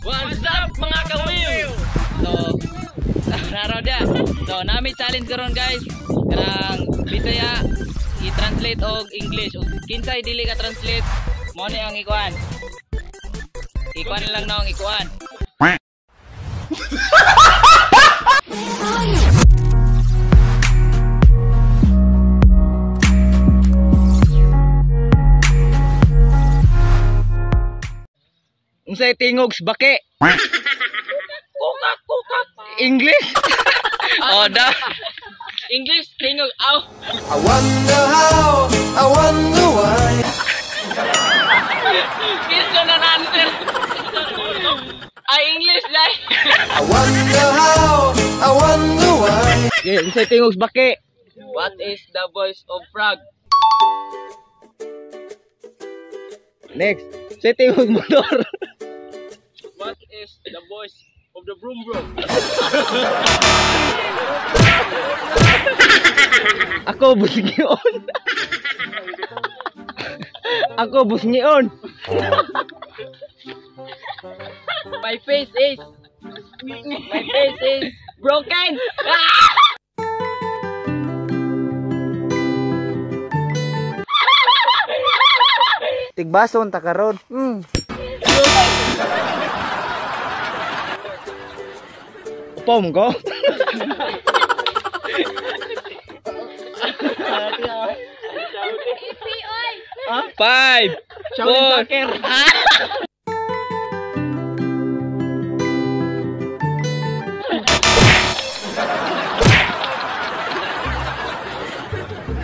What's up, mga kawiw? So, naraw dia. So, nami challenge karon, guys. Kanang Bisaya i-translate og English. Og kinsay dili ka translate, mo ni ang ikuan. Ikuan lang na ang ikuan. Unsay tingog sa baki? Kukak, kukak. English? Oh, da. English tingog aw. I wonder how, I wonder why. Kinsa na answer? Ay, English lai. I wonder how, I wonder why. Okay, unsay tingog sa baki? What is the voice of frog? Next, unsay tingog motor? What is the voice of the broom bro? Ako busngion. Ako busngion. My face is broken. Tigbason ta karon. Upom ko. Five, four,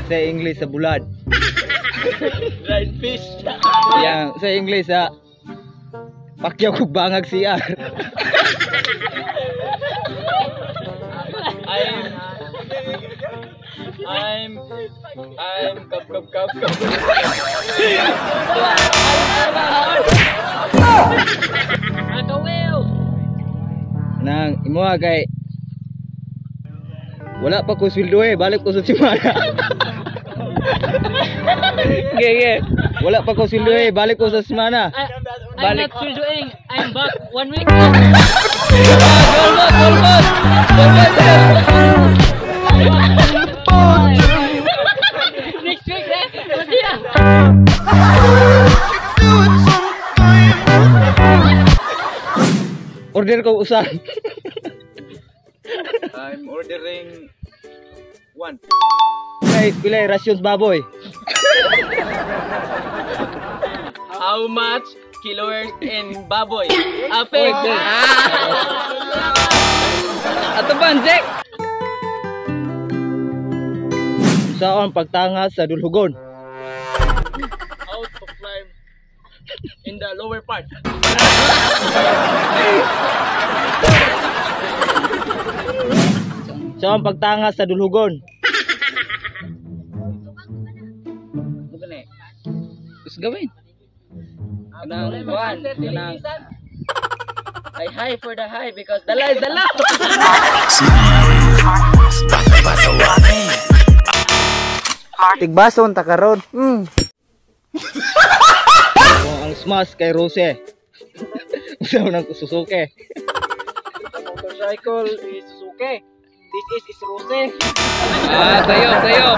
Sa English sa bulad. Dried fish. Yang sa English sa pakyaw kog bangag CR. I'm kap kap kap kap. Akawiw. Nang imuha kay wala pa ko sweldo eh, balik ko sa simana. Okay, okay. Wala pa ko sweldo eh, balik ko sa simana. I'm not sweldoing. I'm back 1 week. Goal ball, goal ball. Goal ball. Next week eh. Mati na. Order ko usan. I'm ordering 1. Ay, pilay rasyon baboy. How much kilohertz in baboy? Ape. Ato ba, Jack? Saan pagtanga sa dulhugon? How to climb in the lower part. Saan pagtanga sa dulhugon? Gusto gawin. Kanang one, kanang I high for the high because the lie is the love. Tigbason ta karon. Ang smash kay Rose. Usaw nang Suzuki. Motorcycle is Suzuki. This is Rose. Ah, sayo, sayo.